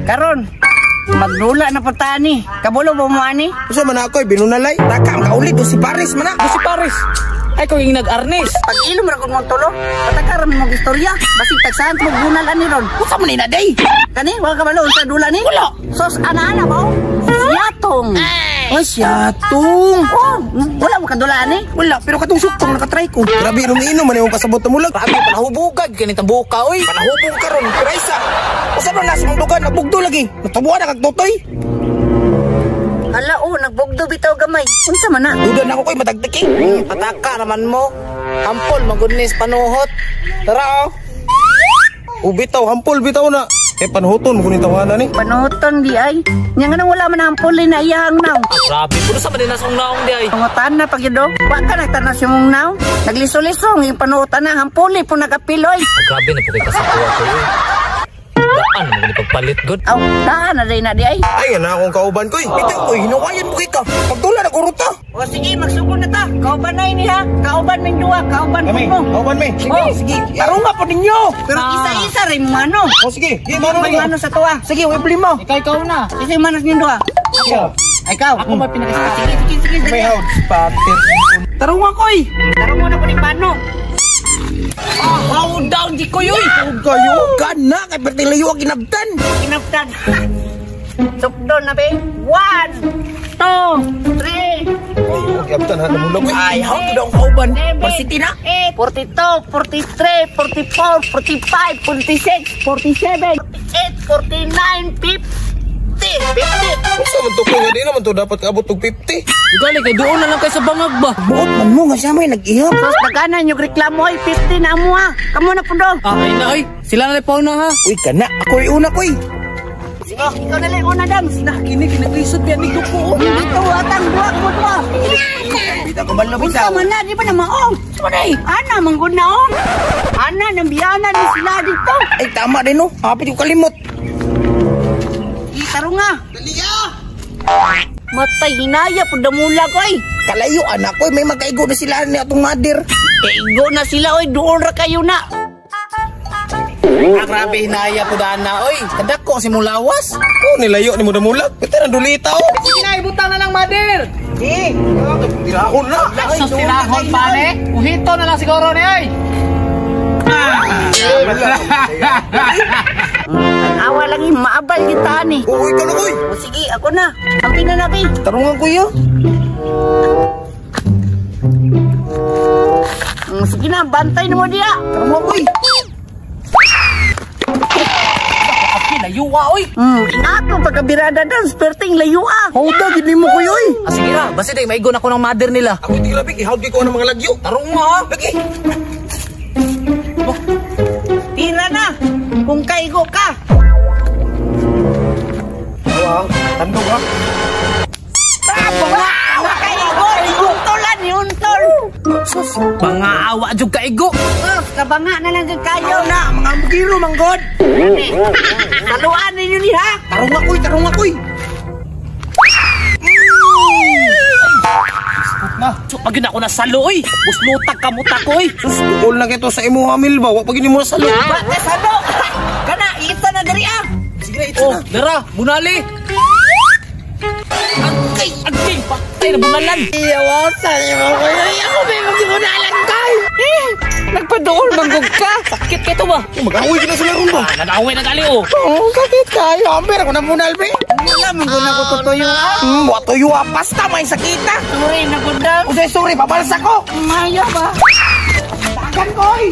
Karon, magdula na po tani. Kabulo ba mo ani? Usa man ako'y binunalay. Taka ang kaulit o si Paris man na. Si Paris. Ay, kung yung nag-arnis. Pag ilom ra kung mong tulo, patakaran mo mong istorya. Basig tagsahan mo bunal ani ron. Usa man ni na day. Kani, wala ka balo unsa dula ni? Wala. Sos ana-ana ba? Oh? Siyatong. Ay, siyatong. Oh, wala mo kadula ani? Wala, pero katong suktong nakatry ko. Grabe, inom-inom man yung pasabot na mulag. Grabe, panahubugag. Ganitang buka, oy. Panahubog ka ron, pero isa. Usa man nasa mong dugan, nagbugdo lagi. Natabuan na kag tutoy. Hala oh, nagbugdo bitaw gamay. Unsa man na? Duda na ako ko'y matagtiki. Pataka naman mo. Hampol, magoodness, panuhot. Tara, oh. O bitaw, hampol bitaw na. Eh, panuhuton mo kuning tawanan ni. Panuton di ay. Nya nga nang wala man ang puli na iyahang naw. Ah, grabe, puno sa man sa naong di ay. Pangutan na pag yun. Wa ka nagtanas yung mong naw. Nagliso-liso, ng panuotan na, hampuli po nagapiloy. Ah, grabe na po kay kasakuha ko, oy. Daan mo ni pagpalit, god. Aw, daan na day na di ay. Ay, nga na akong kauban ko'y. Bitaw ko'y, hinukayan mo kay ka. Pagtula na kuruta. O sige, magsugod na ta. Kauban na ini ha. Kauban ming duwa, kauban Kami, mo. kauban mi. Sige, Oh. sige. Tarong nga po ninyo. Pero isa-isa rin mo ano. O sige, sige, mano May ninyo. mano sa tuwa. Sige, way problema. Ikaw, ikaw na. Isa yung manos niyong duwa. Ako. Ay, ikaw. Ako may pinakasakit. Sige, sige, sige. May Sige. house, pater. Tarong nga ko'y. Tarong muna ko ni Pano. Ah, down di ko, yoy. Huwag kayo, ka na. Kay pertilayo ang kinabtan. Kinaptan. Sukdon na be. 1, 2, 3, Ay, kinabtan ha, namulag ko'y. Ay, how to daw ang kauban. Varsity na. 42, 43, 44, 45, 46, 47, 48, 49, 50, 50. Unsa man to ko nga di naman to dapat kaabot og 50. Gali, kay doon na lang kay sa bangag ba? Buot man mo nga siya may nag-ihap. Sus, daganan yung reklamo ay 50 na mo ha. Kamo na po dong. Ah, ay na, oy. Sila na lang na, ha. Uy, kana. Ako ay una ko'y. Sige, ikaw na lang una dams. Na, kini, kinaglisod yan ni Duko. Dito, atang duwa mo duwa. Bitaw ko balo Unsa bitaw. man na, di ba na maong? Sorry. Ana, manggod na ong. Ana, nambiyana ni sila dito. Ay, tama din no. Hapit ko kalimot. Itaro nga. Dali ah. Matay, hinaya po damulag oy. Kalayo anak ko'y may magkaigo na sila ni atong mother. Kaigo na sila oy, doon ra kayo na. Ah, grabe, hinaya po daan na, oy. Kadako si mong lawas. Oh, nilayo ni mo damulag. Kita na dulita oh. Sige na, ibutang na ng mother. Sige. Tirahon na. Sus, tirahon pare. Uhito na lang siguro ni, oy. Awa lang yung maabal kita ni. Oo, ikaw na ko'y. O sige, ako na. Kampi na nabi. Tarungan ko ya. Sige na, bantay na mo diya. Tarungan ko'y. Aki, layuwa, oy. Ako pagkabirada dan, perting layua. Hauda, gid nimo ko'y oy. Ah, sige na, basta day, maigon ako ng mother nila. Ako di grabe, ihawd ko ang mga lagyo. Tarong mo, ha. Lagi. Tira na, kung kaigo ka. Awa, tandog ha. Wow! Kaigo, untolan, untol. Sus, Mga awa jug kaigo. Sus, kabanga na lang jud kayo. na, mga bugiro, manggod. Taluan ninyo ni ha. Tarong ako'y, tarong ako'y. Na, so, pag yun ako nasalo, oy. Buslutak ka muta ko, oy. Sus, tukol na kito sa imo hamil ba? Wa pa gini mo nasalo. Wa ka salo. Kana, isa na diri ah. Sige na, ito Oh, na. dara, bunali. Agkay, agkay, patay na bunalan. Iyawasan mo ko. Ako may magsimunalan kay. Eh, nagpadool manggog ka. Sakit kay to ba? Mag-away ka na sila ron ba? Ah, nag-away na gali, oh. Oh, sakit kayo. Amber, ako na bunal, be. Wala man gud ako tutuyo ah. Wato yung pasta, may sakita. Sorry na gud daw. Usay, sorry, pabalsa ko. Maya ba? Tagan ko, oy.